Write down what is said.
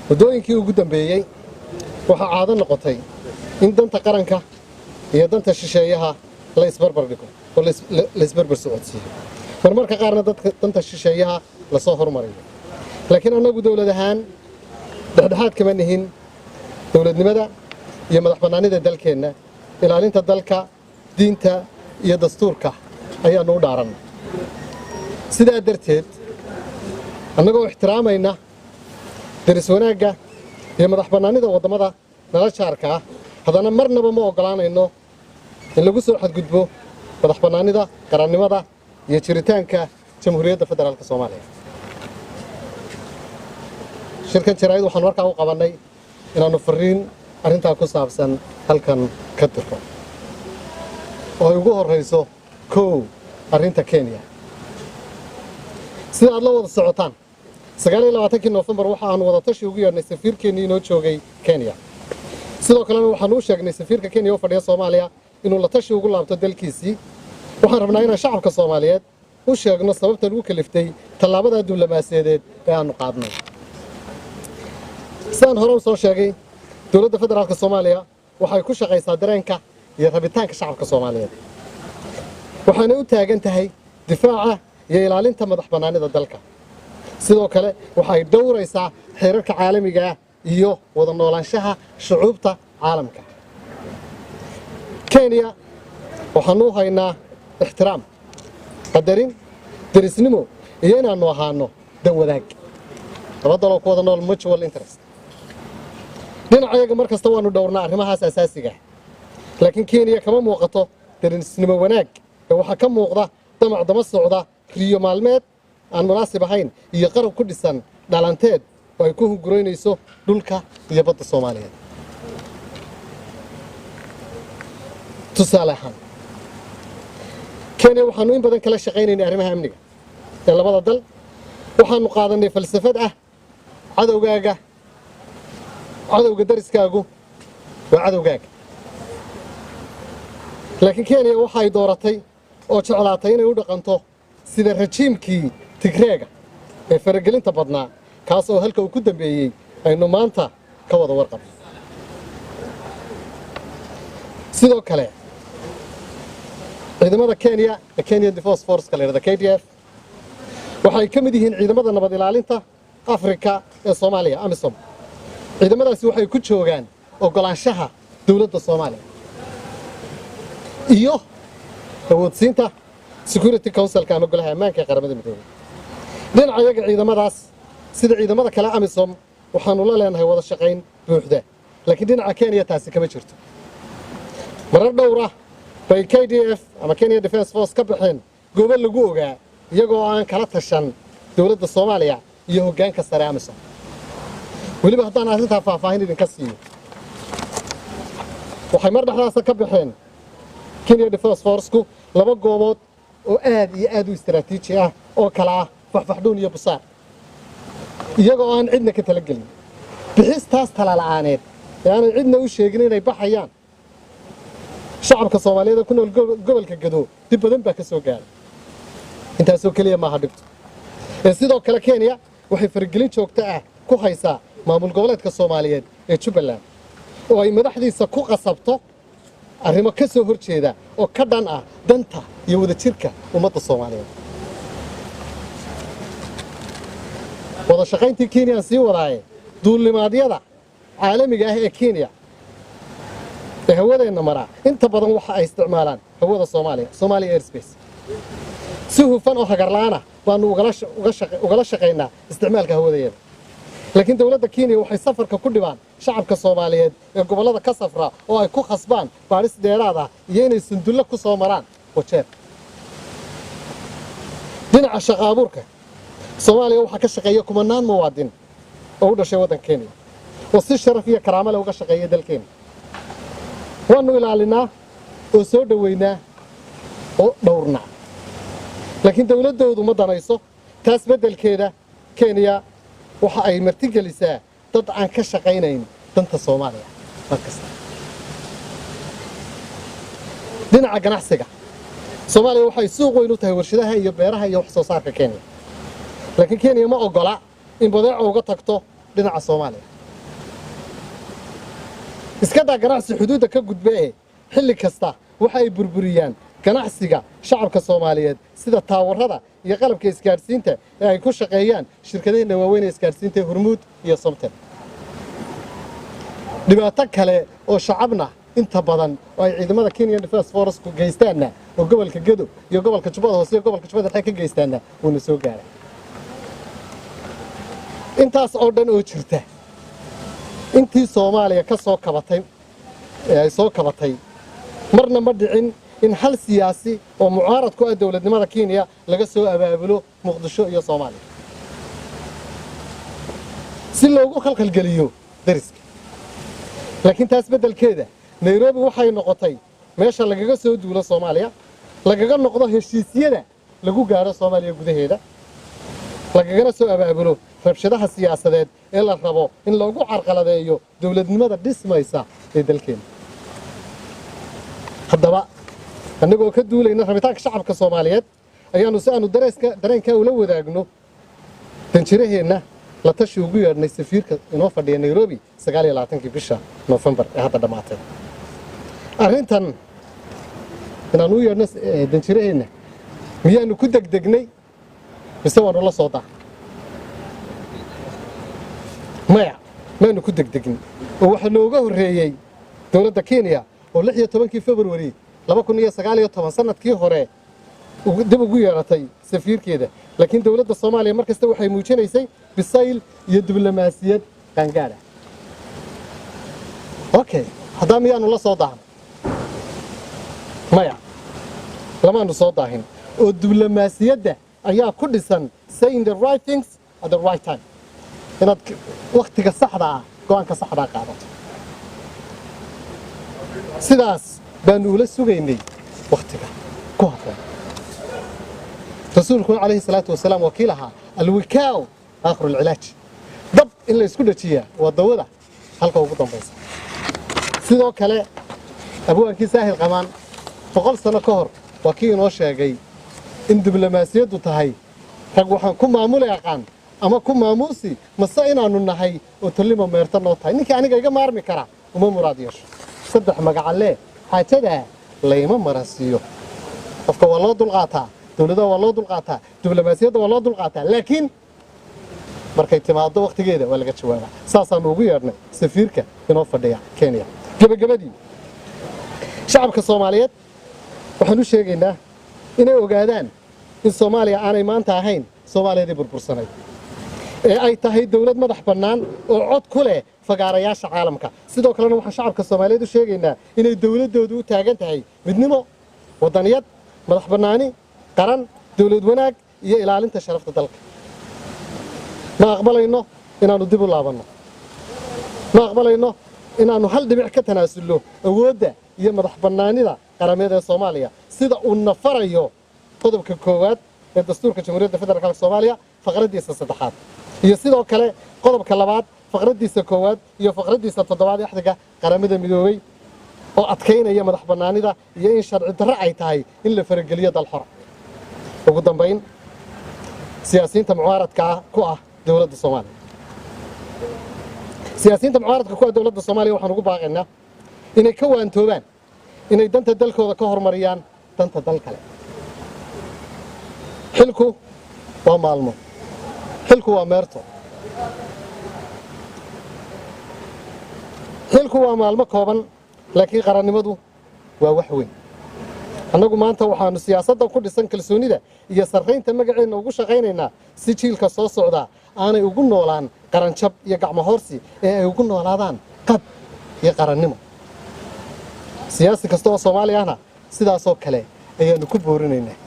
Muddooyinkii ugu dambeeyey waxaa caado noqotay in danta qaranka iyo danta shisheeyaha la isbarbar dhigo oo la isbarbar socodsiiyo, marmarka qaarna dadka danta shisheeyaha lasoo hormariyo. Laakiin annagu dowlad ahaan dhexdhexaad kama nihin dowladnimada iyo madax bannaanida dalkeenna. Ilaalinta dalka, diinta iyo dastuurka ayaannu u dhaaranna. Sidaa darteed, annagoo ixtiraamayna deris wanaagga iyo madax bannaanida waddamada nala jaarka ah, haddana marnaba ma oggolaanayno in lagu soo xadgudbo madax bannaanida, qarannimada iyo jiritaanka Jamhuuriyadda Federaalka Soomaaliya. Shirkan jaraa'id waxaanu markaa u qabannay inaannu fariin arrintaa ku saabsan halkan ka diro, oo ay ugu horrayso kow, arrinta Kenya. Sida aad la wada socotaan, 29-kii Noofembar waxa aanu wadatashi ugu yeedhnay safiirkeennii inoo joogay Kenya. Sidoo kalena waxaanu u sheegnay safiirka Kenya u fadhiya Soomaaliya inuu la tashi ugu laabto dalkiisii. Waxaan rabnaa inaan shacabka Soomaaliyeed u sheegno sababta lagu kaliftay tallaabada diblomaasiyadeed ee aanu qaadnay. Sidaan hore u soo sheegay, Dowladda Federaalka Soomaaliya waxay ku shaqaysaa dareenka iyo rabitaanka shacabka Soomaaliyeed, waxaanay u taagan tahay difaaca iyo ilaalinta madax bannaanida dalka. Sidoo kale waxay dhowraysaa xeerarka caalamiga ah iyo wada noolaanshaha shucuubta caalamka. Kenya waxaanu u haynaa ixtiraam, qadarin, derisnimo iyo inaannu ahaano dan wadaag, laba daloo ku wada nool mutual interest. Dhinacayaga mar kasta waannu dhowrnaa arrimahaas asaasiga, laakiin Kenya kama muuqato derisnimo wanaag ee waxaa ka muuqda damac dama socda, riyo maalmeed aan munaasib ahayn iyo qarab ku dhisan dhalanteed oo ay ku hunguraynayso dhulka iyo badda Soomaaliyeed. Tusaale ahaan, Kenya waxaanu in badan kala shaqaynaynay arrimaha amniga ee labada dal. Waxaanu qaadanay falsafad ah cadowgaaga, cadowga dariskaagu waa cadowgaaga. Laakiin Kenya waxay dooratay oo jeclaatay inay u dhaqanto sida rajiimkii Tigreega ee faragelinta badnaa, kaas oo halka uu ku dambeeyey aynu maanta ka wada warqabno. Sidoo kale, ciidamada Kenya ee Kenya Defence Force la yidhahda, KDF, waxay ka mid yihiin ciidamada nabad ilaalinta Afrika ee Soomaaliya, AMISOM. Ciidamadaasi waxay ku joogaan oggolaanshaha dowladda Soomaaliya iyo awoodsiinta Security Councilka ama Golaha Ammaanka ee Qaramada Midoobay. Dhinaca iyaga, ciidamadaas sida ciidamada kale AMISOM waxaanu la leenahay wada shaqayn buuxda, laakiin dhinaca Kenya taasi kama jirto. Marar dhowr ah bay KDF ama Kenya Defence Force ka baxeen goobo lagu ogaa, iyagoo aan kala tashan dowladda Soomaaliya iyo hoggaanka sare AMISOM. Weliba haddaan arrintaa faahfaahin idinka siiyo, waxay mar dhexdaasa ka baxeen Kenya Defence Forceku laba goobood oo aad iyo aad u istaraatiiji ah oo kala ah Faxfaxdhuun iyo Busaar, iyagoo aan cidna ka talagelin. Bixistaas talala'aaneed ee aanay cidna u sheegin inay baxayaan, shacabka Soomaaliyeed ee ku nool gobolka Gado dib badan baa ka soo gaaray. Intaasoo keliya maaha dhibto ee sidoo kale Kenya waxay faragelin joogto ah ku haysaa maamul goboleedka Soomaaliyeed ee Jubbaland, oo ay madaxdiisa ku qasabto arrimo ka soo hor jeeda oo ka dhan ah danta iyo wadajirka ummadda Soomaaliyeed. Wada shaqayntii Kenyaan sii wadaaye, duulimaadyada caalamiga ah ee Kenya ee hawadeenna maraa inta badan waxa ay isticmaalaan hawada Soomaaliya, Somalia airspace. Si hufan oo hagarla'aana baanu ugala shaqaynaa isticmaalka hawadeeda, laakiin dowladda Kenya waxay safarka ku dhibaan shacabka Soomaaliyeed ee gobollada ka safra, oo ay ku khasbaan baadhis dheeraad ah iyo inay sundullo ku soo maraan Wajeer. Dhinaca shaqa abuurka, Soomaaliya waxaa ka shaqeeya kumanaan muwaadin oo u dhashay waddanka Kenya oo si sharaf iyo karaamo leh uga shaqeeya dalkeena. Waannu ilaalinaa oo soo dhoweynaa oo dhowrnaa, laakiin dowladdoodu ma danayso. Taas beddelkeeda, Kenya waxa ay martigelisaa dad aan ka shaqaynayn danta Soomaaliya mar kasta. Dhinaca ganacsiga, Soomaaliya waxay suuq weyn u tahay warshadaha iyo beeraha iyo wax soo saarka Kenya. Laakiin Kenya ma oggola in badeeco uga tagto dhinaca Soomaaliya. Iska daa ganacsi xuduudda ka gudba ee xilli kasta waxa ay burburiyaan ganacsiga shacabka Soomaaliyeed, sida taawarada iyo qalabka isgaadhsiinta ee ay ku shaqeeyaan shirkadaheenna waaweyn ee isgaadhsiinta ee Hormuud iyo Somtel. Dhibaato kale oo shacabna inta badan oo ay ciidamada Kenya Defence Force ku geystaanna, oo gobolka Gedo iyo gobolka Jubbada Hoose iyo gobolka Jubbada Dhexe ka geystaanna, wuuna soo gaaray. Intaas oo dhan oo jirta, intii Soomaaliya ka soo kabatay ee ay soo kabatay, marna ma dhicin in hal siyaasi oo mucaarad ku ah dowladnimada Kenya laga soo abaabulo Muqdisho iyo Soomaaliya si loogu khalkhalgeliyo dariska. Laakiin taas beddelkeeda, Nairobi waxay noqotay meesha lagaga soo duulo Soomaaliya, lagaga noqdo heshiisyada lagu gaadho Soomaaliya gudaheeda, lagagana soo abaabulo rabshadaha siyaasadeed ee la rabo in loogu carqaladeeyo dowladnimada dhismaysa ee dalkeena. Haddaba, annagoo ka duulayna rabitaanka shacabka Soomaaliyeed, ayaanu si aanu dareeska dareenkaa ula wadaagno danjiraheenna la tashi ugu yeedhnay safiirka inoo fadhiya Nairobi 29-kii bisha Noofembar ee hadda dhammaatay. Arrintan inaan u yeedhno danjiraheenna miyaanu ku degdegnay mise waanu la soo daa? Maya, maanu ku degdegin, oo waxaa nooga horreeyey dowladda Kenya oo 16-kii Februari 2019, sanadkii hore, dib ugu yeeratay safiirkeeda. Laakiin dowladda Soomaaliya mar kasta waxay muujinaysay bisayl iyo diblomaasiyad qaangaadha. Okay, haddaa miyaanu la soo daahan? Maya, lamaanu soo daahin, oo diblomaasiyadda ayaa ku dhisan saying the right things at the right time, inaad wakhtiga saxda ah go'aanka saxdaa qaadato. Sidaas baanu ula sugaynay wakhtiga ku habboon. Rasuulkuna calayhi salaatu wasalaam waa kii lahaa: "الوكاء آخر العلاج." Dab in la isku dhajiyaa waa dawada halka ugu dambaysa. Sidoo kale, abwaankii Saahid Qamaan 100 sano ka hor waa kii inoo sheegay in diblomaasiyaddu tahay rag waxaan ku maamuli aqaan ama ku maamuusi mase inaannu nahay oo tallimo meerta noo tahay. Ninkii aniga iga maarmi kara uma muraad yeesho. Saddex magacalee xaajadaa layma maransiiyo. Qofka waa loo dulqaataa, dowladaha waa loo dulqaataa, diblomaasiyadda waa loo dulqaataa, laakiin markay timaado wakhtigeeda waa laga jawaabaa. Saasaannu ugu yeedhnay safiirka inoo fadhiya Kenya. Gebagabadii, shacabka Soomaaliyeed waxaan u sheegaynaa inay ogaadaan in Soomaaliya aanay maanta ahayn Soomaaliyadii burbursanayd, ee ay tahay dowlad madax bannaan oo cod ku leh fagaarayaasha caalamka. Sidoo kalena, waxaan shacabka Soomaaliyeed u sheegaynaa inay dowladdoodu u taagan tahay midnimo, waddaniyad, madax bannaani qaran, dowlad wanaag iyo ilaalinta sharafta dalka. Ma aqbalayno inaannu dib u laabanno. Ma aqbalayno inaannu hal dhibic ka tanaasulno awoodda iyo madax bannaanida qarameed ee Soomaaliya, sida uu nafarayo qodobka koowaad ee dastuurka Jamhuuriyadda Federaalka Soomaaliya faqraddiisa saddexaad, iyo sidoo kale qodobka labaad faqraddiisa koowaad iyo faqraddiisa toddobaad ee Axdiga Qaramada Midoobey, oo adkaynaya madax bannaanida iyo in sharci darro ay tahay in la farageliyo dal xora. Ugu dambayn, siyaasiyiinta mucaaradka ku ah dowladda Soomaaliya, siyaasiyiinta mucaaradka ku ah dowladda Soomaaliya, waxaan ugu baaqaynaa inay ka waantoobaan inay danta dalkooda ka hormariyaan danta dal kale. Xilku waa maalmo, xilku waa meerto, xilku waa maalmo kooban, laakiin qarannimadu waa wax weyn. Annagu maanta waxaannu siyaasadda ku dhisan kalsoonida iyo sarraynta magaceenna ugu shaqaynaynaa si jiilka soo socdaa aanay ugu noolaan qaranjab iyo gacmo hoorsi, ee ay ugu noolaadaan qab iyo qarannimo. Siyaasi kasta oo Soomaali ahna sidaasoo kale ayaannu ku boorinaynaa.